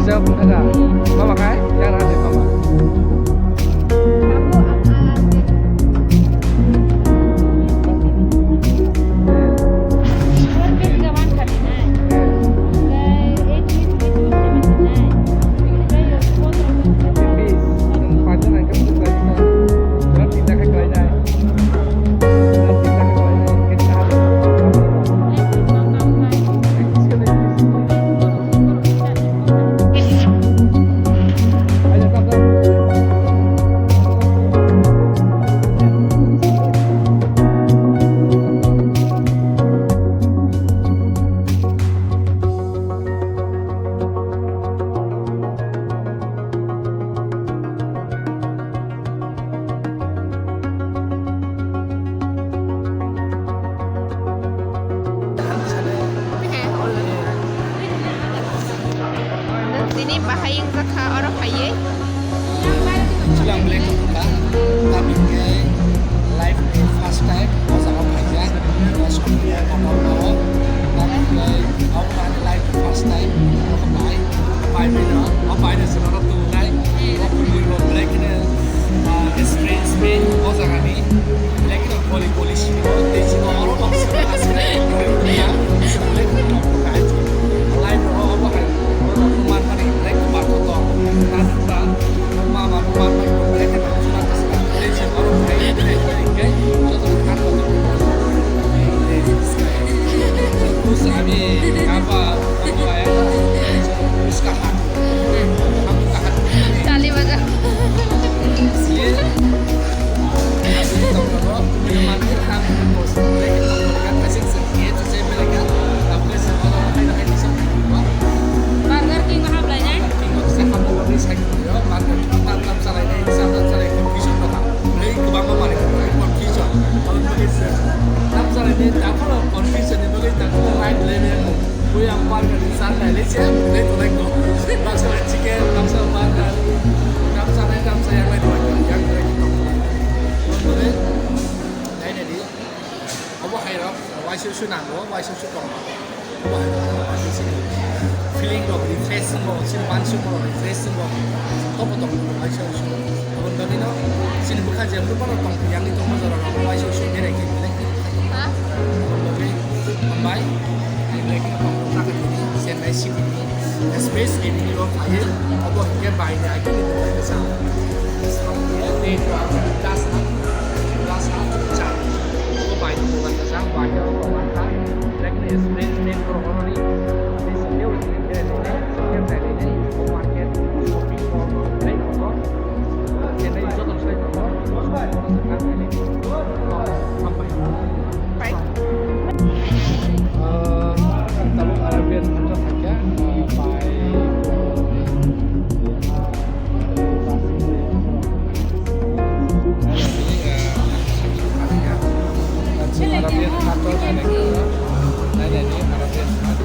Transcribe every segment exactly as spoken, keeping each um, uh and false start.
Jawab ada. Mama kai? Yang ada mama. Tini bahai wngkha oro phaiwi. Chwla ang belai khe thangkha. Tamni hwnkhe life ni first time o jaga o phaikha. O somni kotor o. Tamni hwnkhe obo ani life ni first time. O bai, bai bino, o bai no chwla rok tubunai. O kubui bo belai kheno, ah, experience made o jaga ni. Belai kheno goli goli sini o, tei sini o oro o belai kheno tong kha. Life o obo hai, oro man mani belai kheno barto tong. Tei sini o oro belai kheno tong kha. Tei sini o oro belai kheno tong kha. Terus kami apa? Apa ya? Terus kahan. Tali baja. Burger King hap lai nai. Burger King tam salai nai, tam salai confusion no ha. Belai kwbangma manwi confusion. Aboni bagwi se tam salai ni, tam phano confusion ni bagwi tam phano right level. Bui ang burger ni san nai le se, le to le ko. Baksa chicken, baksa burger. Tam salai, tam salai yang lai to yang lai to. Aboni bagwi nai nai di. Obo hai rok, waisa waisa nango, waisa waisa tong. Obo hai rok, feeling rok, refreshing rok, sini mansi rok, refreshing rok. Tobo tong, waisa waisa. Aboni bagwi no, sini bwkha je bwkha rok tong, yang ni tongma jora rok, waisa waisa berai khe, berai khe. Ha? Aboni bagwi, hambai, hai berai khe tong, tong, tong, Chennai city ni. Space Avenue o phaiwi, obo hwnkhe baini agini bwkhai bwsa. Samungya tei plus up, plus up chai. Obo baini bwkhai bwsa, baini obo bwkhai. Like Space Avenue o horoni, tei singkhe o singkhe rene, singkhe chai rene, market, shopping mall, tei obo Chennai joto sai tongo. Hambai. Pai. Ah, tabuk Arabian Phatar thangkha, ah, pai. Arabian Phatar thangkha. Nai, nai, nai, Arabian Phatar.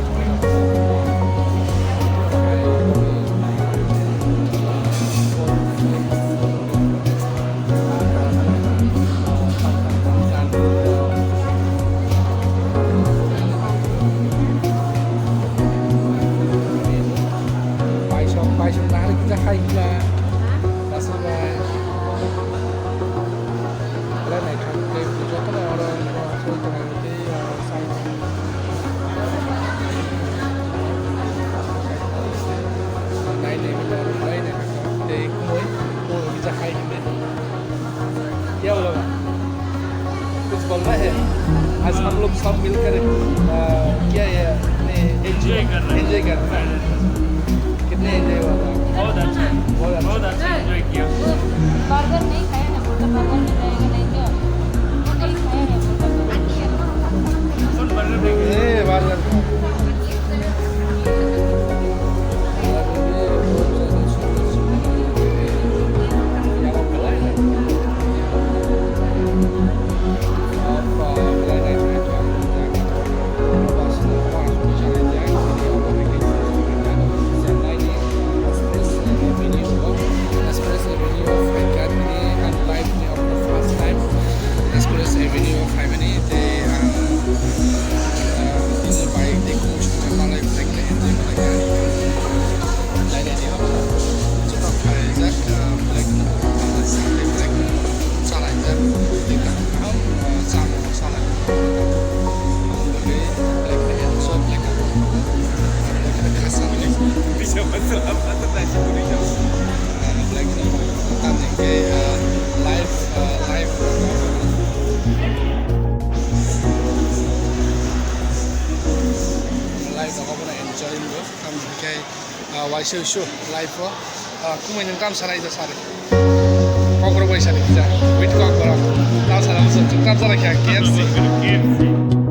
Paisok, paisok, nahar kita hai gila. Nasi bai. Belai naithok tei jotono oro aswk tongmani tei, ah, sai. Nai nai belai naithok tei kumui, kumui kisa hai hwnwi. क्या बोला भाई? कुछ बोलना है? आज हम लोग सब मिलकर, अ, क्या है, अपने enjoy कर रहे हैं। Enjoy कर रहे हैं। कितने enjoy हुआ था? बहुत अच्छा है। बहुत अच्छा। बहुत अच्छा enjoy किया। बर्गर नहीं खाया ना, बोलता बर्गर मिल जाएगा, नहीं तो वो नहीं खाया ना, बोलता बर्गर। कौन बर्गर नहीं खाया? ए, burger. Aiso iso live o, ah, kumui nwng tam sanai da sari. Kokborok bai sari kisa. Wait kokborok. Tam sana musa tam sana kya K F C.